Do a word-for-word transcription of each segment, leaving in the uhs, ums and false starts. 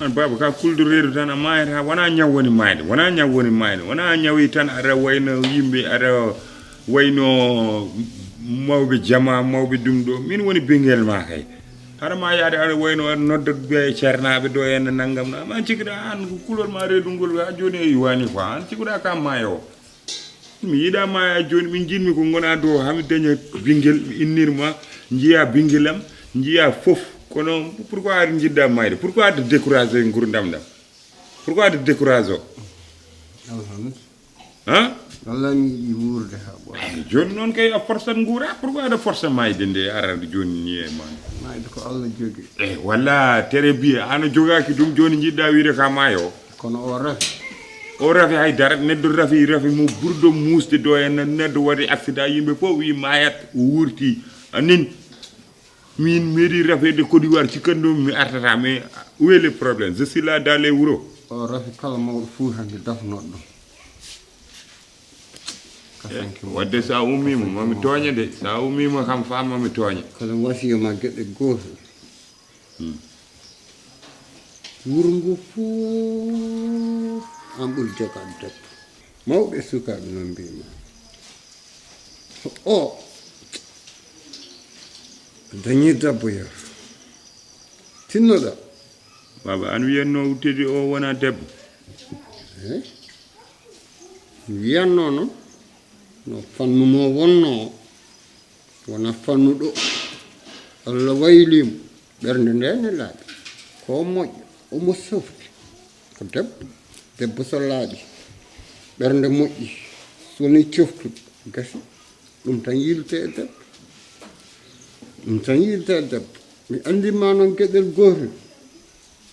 An baaba ka kuldo reedu tan a maayata, wona ñaw woni maayde, wona ñaw woni maayde, wona ñawi tan aɗa wayno yimɓe, aɗa wayno mawɓe jama, mawɓe ɗum ɗo. Min woni ɓinngel ma kay. Hara ma yaade aɗa wayno aɗa nodda ɓe ceernaaɓe ɗo en nanngam na. An cikkuɗa an ko kulol ma reedu ngol, ha jooni a yiwaani quoi. An cikkuɗa ka maayo. Mi yiɗa maaya jooni, min njiɗmi ko ngona ɗo, ha mi daña ɓinngel, mi innir ma, njiya ɓinngel am, njiya fof. Kono pourquoi aɗa njiɗɗa maayde? Pourquoi aɗa découragé nguurndam ɗam? Pourquoi aɗa découragé o? Alhamdulillah. Han? Wallahi mi yiɗi wuurde ha ɓooya. Ay, jooni noon kay a forçat nguura, pourquoi aɗa força maayde nde ara jooni ni e ma? Maayde ko Allah jogi. Eh, walla tere biye, an a jogaaki ɗum, jooni njiɗɗa wiide ka maayo? Kono o rafi. O rafi hay dara, neɗɗo rafi, rafi mo ɓurɗo muusde ɗo en, neɗɗo waɗi accident, yimɓe fof wi maayat, o wuurti. Anin, min meeɗi rafeede Côte d'Ivoire, cikkanɗo mi artata, mais où est le problème? Je suis là dans les wuro. O rafi kala mawɗo Fuuta nde dafnoɗo ɗum. Ka sanki mo. Wadde sa ummima, mami tooña de. Sa ummima kam fa mami tooña. Kala wasiya ma geɗe gooto. Hmm. Wuro ngo fof an ɓuri jogaade debbo. Mawɓe e sukaaɓe noon mbiyma. O dañi debbo yo tinnoɗa. Baaba, an wiyanno tedi o wona debbo? Eh? Mi wiyanno noon, no fannu mo wonno o. Wona fannuɗo. Allah waylimo. Ɓernde nde ne laaɓi. Ko moƴƴo. Omo softi. Ko debbo. Debbo so laaɓi. Ɓernde moƴƴi. So woni coftuɗo. Gasi. Ɗum tan yiilete e debbo. Ɗum tan yiilete e debbo. Mi anndima noon geɗel gootel.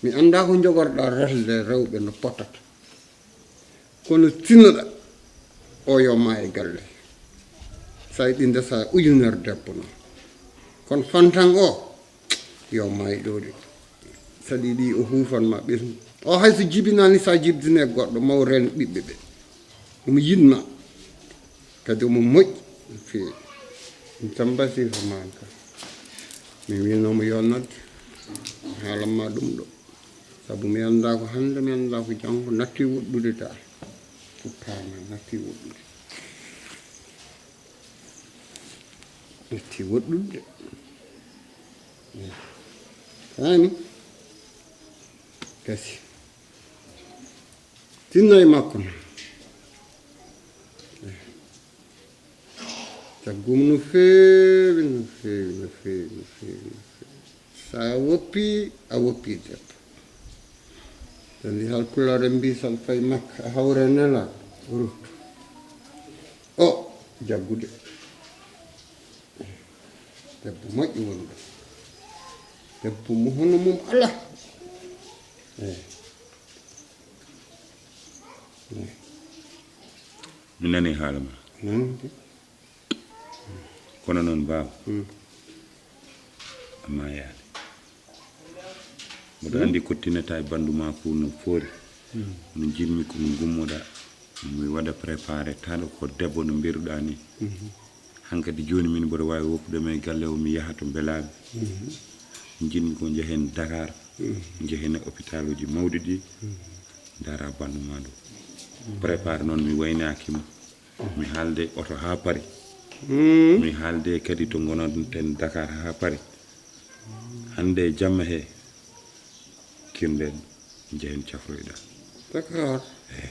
Mi annda ko jogorɗa resde rewɓe no potata. Kono tinnoɗa o yo ma e galle. Sa yiɗi ndesa ujunere debbo noon. Kono fantan o yo ma e ɗo de. Saɗi ɗi o huufan ma ɓesngu. O hay so jibinani sa jibdine goɗɗo maw ren ɓiɓɓe ɓe. Omo yiɗma. Kadi omo moƴƴi no feewi. Ɗum tan mbasiyto ma ka. Mi winomo yo nodde. Haalan ma ɗum ɗo. Sabu mi annda ko hannde, mi annda ko janngo, natti woɗɗude ta. Ko paama, natti woɗɗude. Natti woɗɗude. Faami? Gasi. Tinno e makko noon. Caggum no feewi, no feewi, no feewi, no feewi, no feewi. Sa woppi, a woppi debbo. Tandi halpulaare mbi, so a fay Makka, a hawre nela, ruttu. O, jaggude. Debbo moƴƴo woni ɗo. Debbo mo hono mum alaa. Eh. Eh. Mi nani haala ma. Nani de. Kono noon, baaba, hmm, a maayaali. Mboɗo, hmm, anndi ko tinata e banndu ma ko no foori. Hmm. No njiɗmi ko mi gummoɗa, mi waɗa préparé taɗo ko debbo no mbiruɗa ni. Mhm. Hankadi jooni min mboɗo waawi woppude ma e galle o, mi yaha to Mbelaaɓe. Mhm. Njiɗmi ko njehen Dakar, mhm, njehen e hôpital uji mawɗi ɗi, mhm, ndara banndu ma ɗo. Mhm. Préparé noon mi waynaaki ma. Mi haalde oto haa Paris. Mm. Mi haalde kadi to ngonanten Dakar haa Paris. Hannde e jamma he, kirden njehen cafroyɗa. Dakar. Eh.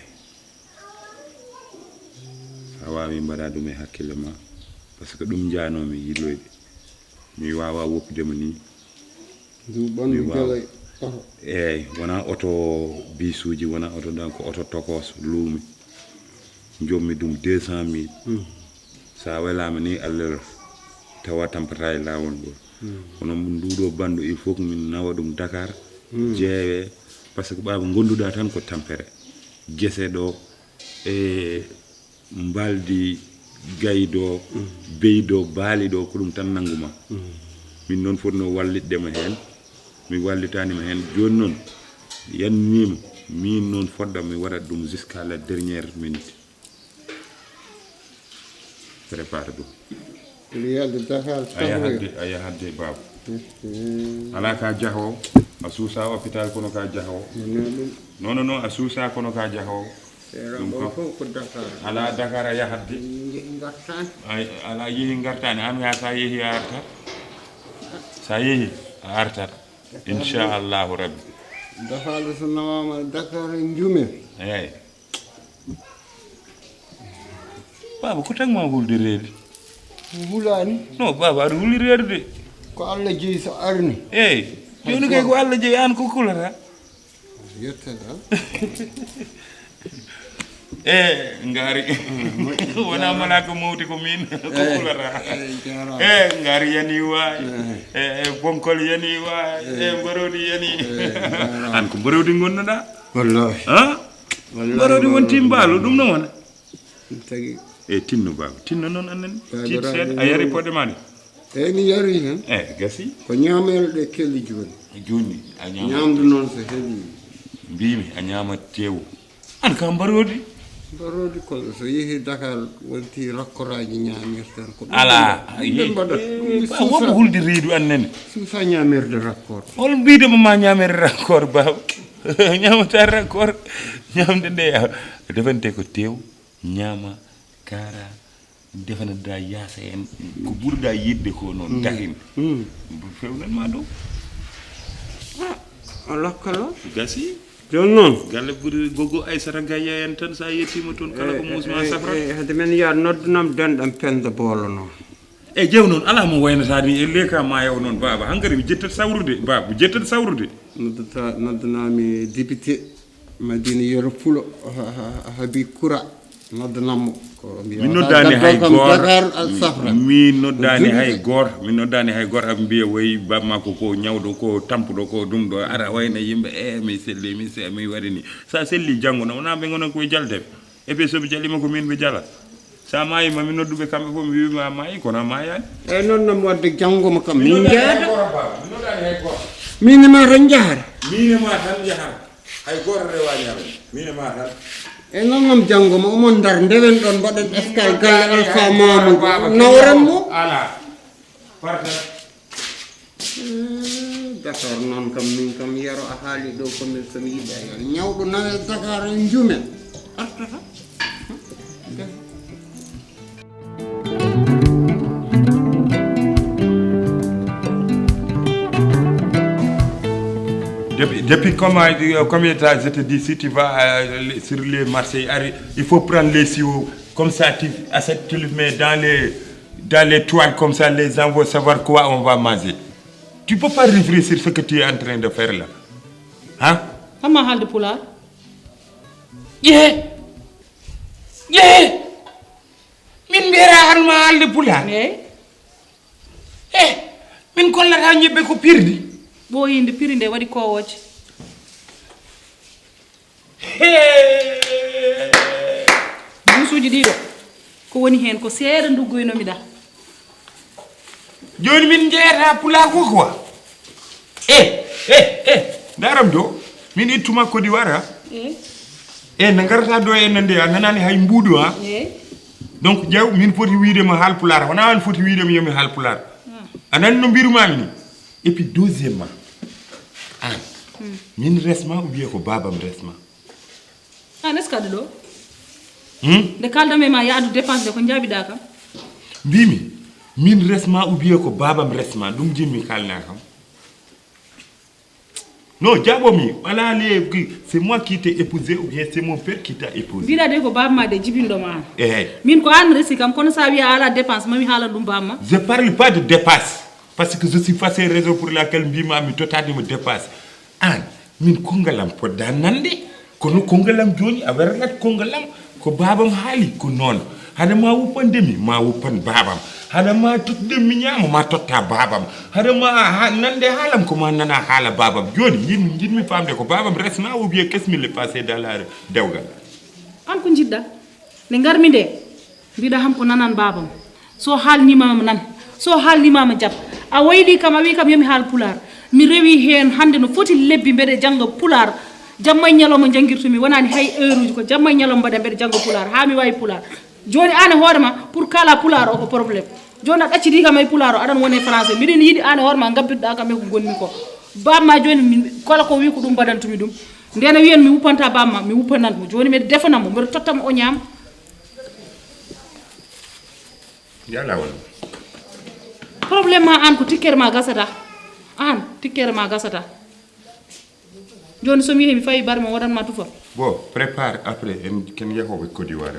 A waawi mbaɗa ɗum e hakkille ma, parce que ɗum njaanoomi yiɗoyde. Mi waawa woppude mo nii. Ndu ɓanndu mi waawa. Jala oto. Eey, wona oto bisuuji, wona oto ɗan, ko oto tokos luumi. Jommi ɗum deux cent mille. Sa welama ni Allah tawa tampata e lawol ngol. Kono nduɗo bandu il faut que min nawa ɗum Dakar, jeewe, parce que ɓaaba gonduɗa tan ko tampere. Gese ɗo e mbaldi gaydo, beydo, baali ɗo ko ɗum tan nanguma. Min noon fotno wallitde mo heen, mi wallitanima heen. Jooni noon yannima min noon fodda mi waɗat ɗum jusqu'à la dernière minute. Prépare ɗum. Ene yalde Dakar. A yahat de, a yahat de, baaba. Ala ka jahowo, a suusa hôpital kono ka jahowo. Non, non, a suusa kono ka jahowo. Ɗum kam fof ko Dakar. Ala Dakar a yahat de. Yehi ngartani. Ay, ala yehi ngartani, an ya sa yehi a artat. Sa yehi a artat. Inchallahu rabbi. Dakar so nawama Dakar e juumen. Eyyi. Baaba, ko tan ma hulde reede? Mi hulaani. No, baaba, aɗa huli reede de. Ko Allah jeyi so arni. Eyyi. Jooni kay ko Allah jeyi, an ko kulata? Yettere. E ngaari. Wona malaka mawti ko min ko kulata. E ngaari yani waay. E bonkol yani waay. E mborodi yani. An ko mborodi gonnoɗa? Wallahi. Ha? Mborodi won timbaalo, ɗum no wona? Tagi. E tinno, baaba, tinno noon annen. Tin seeɗa, a yari poɗe ma de? Eyi, mi yari hen. E gasi. Ko ñaamere ɗe kelli jooni. Jooni a ñaama. Ñaamdu noon so heewi. Mbimi a ñaama teewu. An ka mbarodi? Mbarodi ko so yehi Dakar wonti rakkoraaji ñaamirten ko ɗum. Ala. Ɗum ɓe mbaɗata. Ɗum mi suusa. Wonɓe hulde reedu an nene. Suusa ñaamirde rakkor. Hol mbiɗo mo ma ñaamere rakkor, baaba? Ñaamata rakkor. Ñaamde nde defante ko teew, ñaama, kaara, defana da yaasa en ko ɓurɗa yiɗde ko noon dahin. Fewnan ma ɗum. Ala kala. Gasi. Jooni noon. Galle ɓuri gogo Aysata Gayya en tan sa yettima toon kala ko musma safra. Hade men ya noddanam denɗam penda boolo noon. E jew noon ala mo waynata ni e leka ma yaw noon baaba hankadi mi jettat sawrude baaba mi jettat sawrude. Noddata noddanami député Madina Yoro Pulo Habi Kura. Noddanammo ko mi noddani hay goto. Mi noddani hay goto mi noddani hay goto aɓe mbiya wayi bamma ko ko ñawɗo ko tampuɗo ko ɗum ɗo ara wayna yimɓe e mi selli mi se mi waɗi ni sa selli janngo no wona ɓe gona koye jaldeɓe. Et puis soɓe jalima ko min ɓe jala. Sa mayi mami nodduɓe kamɓe fof mi wima a mayi kono a mayani. Eyyi noon noon wadde janggo mo kam min jeeyata. Min e ma tan jahata. Min e ma tan jahata. Hay goto rewani am. Min e ma tan. Eyyi noon noon janggo mo omon dar ndewen ɗon mbaɗen escale galle Alpha Mamoudou nawren mo. Ala. Parta. Dakar noon kam min kam yero a haali ɗo komin somi yiɗa yo ñawɗo nawe Dakar en jumen artata. Depuis, depuis comment, euh, combien de temps je te dis, si tu vas euh, sur les marchés, il faut prendre les siwo comme ça, tu achètes, tu le mets dans les, dans les toiles comme ça, les gens vont savoir quoi on va manger. Tu peux pas réfléchir ce que tu es en train de faire là. Hein? Amma haalde pulaar. Ƴee! Ƴee! Min mbiyata an ma haalde pulaar. Eyyi. Eh, min kollata ñebbe ko pirdi. Ɓooyinde piri nde waɗi kowoje. Buusuuji ɗiɗo ko woni heen ko seeɗa nduggoynomi ɗa. Jooni min njeyata pulaa ko quoi? Eh, eh, eh, ndaram ɗo min ittuma kodi wara. Eh. Eh, na ngarata ɗo e nande a nanani hay mbuuɗu ha. Eh. Donc ƴeew min foti wiide ma haal pulaar wona an foti wiide mi yomi haal pulaar. A nani no mbirumami ni. Et puis deuxièmement an min resma ou bien ko babam resma? An est ce que aɗa ɗo? Hmm? Nde kaldam e ma yaadu dépense de ko jaabiɗa kam? Mbimi min resma ou bien ko babam resma ɗum jinmi kalna kam. Non, jaɓomi ala le c'est moi qui t'ai épousé ou bien c'est mon père qui t'a épousé? Mbiɗa de ko babma de jibinɗo ma an. Eyyi. Min ko an resi kam kono sa wiya ala dépense mami haalan ɗum babma. Je parle pas de dépense. Parce que je suis facé raison pour laquelle mbima mi totanimo dépense. An min kongalam podda nande. Kono kongalam joni a waralat kongalam. Ko baabam haali ko noon. Hade ma wuppan demi, ma wuppan baabam. Hade ma tot demi ñaamo, ma totta baabam. Hade ma ha-, nande haalam ko ma nana haala baabam. Jooni, njiɗmi, njiɗmi faamde ko baabam resna ou bien qu'est-ce qui s'est passé dans la dewgal. An ko njiɗɗa? Nde ngarmi nde, mbiɗa ham ko nanan baabam. So haalnima ma nan, so haalnima ma jab. A wayli kam, a wi kam yomi haal pulaar. Mi rewi heen hannde no foti lebbi mbeɗa jannga pulaar. Jamma e ñalawma njanngirtumi, wonaani hay heure uji, ko jamma e ñalawma mbaɗa mbeɗa jannga pulaar, haa mi waawi pulaar. Jooni aan e hoore ma, pour kala pulaar o ko problème. Jooni a ɗaccidi kam e pulaar o, aɗan woni e français. Miɗen yiɗi aan e hoore ma ngabbitoɗaa kam e ko ngonmi ko. Baaba ma jooni, min, kala ko wi ko ɗum mbaɗantumi ɗum. Ndeen a wiyan mi wuppanta baaba ma, mi wuppanan mo. Jooni mbeɗa defana mo, mbeɗa totta mo o ñaama. Yalla won. Problème ma aan ko tikkere ma gasata. Aan, tikkere ma gasata. Jooni so mi yehi mi fawi barma waɗan ma tufa. Bon, prépare après en ken yahoɓe Côte d'Ivoire.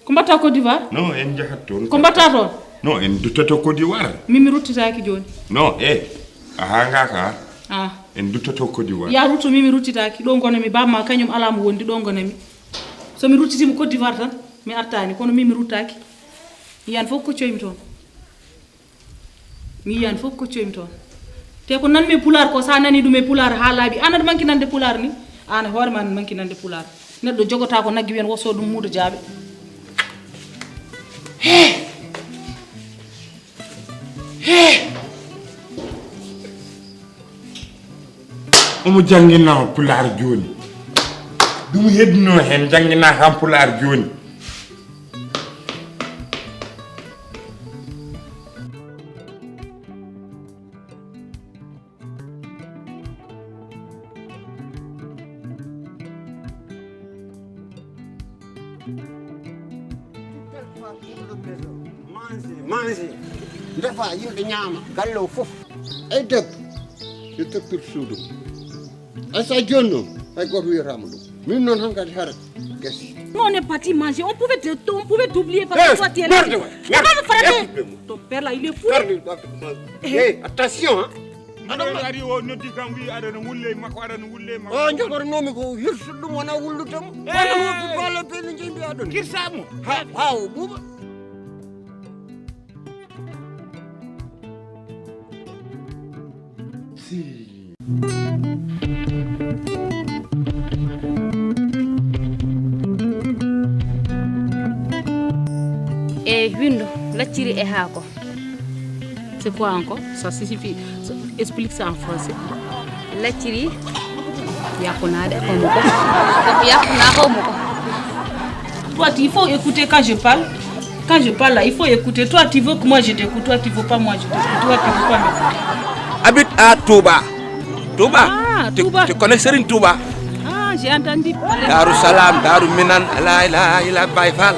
Ko mbatta Côte d'Ivoire? Non, en jahat toon. Ko mbatta toon? Non, en duttoto Côte d'Ivoire. Min mi ruttitaaki jooni. Non, eh, a haangaaka. Ah. En duttoto Côte d'Ivoire. Ya rutto, min mi ruttitaaki. Ɗo ngonami, baaba ma kañum alaa mo wondi, ɗo ngonami. So mi ruttitiima Côte d'Ivoire tan, mi artaani, kono min mi ruttaaki. Mi yiyan fof ko coymi toon. Mi yiyan fof ko coymi toon. Te ko nanmi e pulaar ko, so a nani ɗum e pulaar haa laaɓi, aan aɗa manki nande pulaar ni? Aan e hoore ma aɗa manki nande pulaar. Neɗɗo jogata ko nagge wiyan wo so ɗum muudo jaaɓe. He! He! Omo janngina pulaar jooni. Ɗum heddino heen, janngina kam pulaar jooni. Mange, mange. Ndefa, yimɓe ñaama. Galle o fof. Ey debbo, yo toppir suudu. Ay sa jooni noon, hay gooto wiyataama ɗum. Min noon hankadi hara gasi. Non, on est parti manger. On pouvait te, on pouvait t'oublier parce que toi, tu es là. Merde, ouais. Tu vas me frapper. Ton père là, il est fou. Hey, attention, hein. Aɗa ari o noddi kam wi aɗa no wulle e makko, aɗa no wulle e makko. O jogornoomi ko hirsude ɗum wona wullude mo. Wona wullude golle pelle jeyndi aɗon. Kirsa mo. Ha, ha o buuɓa. Si. E winndo, lacciri e haako. C'est quoi encore? Ça signifie, explique ça en français. Lacciri, yakkunaade, homo ko. Yakkuna, homo ko. Toi, il faut écouter quand je parle. Quand je parle là, il faut écouter. Toi, tu veux que moi je t'écoute. Toi, tu veux pas, moi je t'écoute. Toi, tu veux pas m'écouter. Habite à Touba. Touba. Ah, tu, Touba. Tu connais Serigne Touba? Ah, j'ai entendu parler. Darou Salam, Darou Minan, la ilaha illa Baye Fall.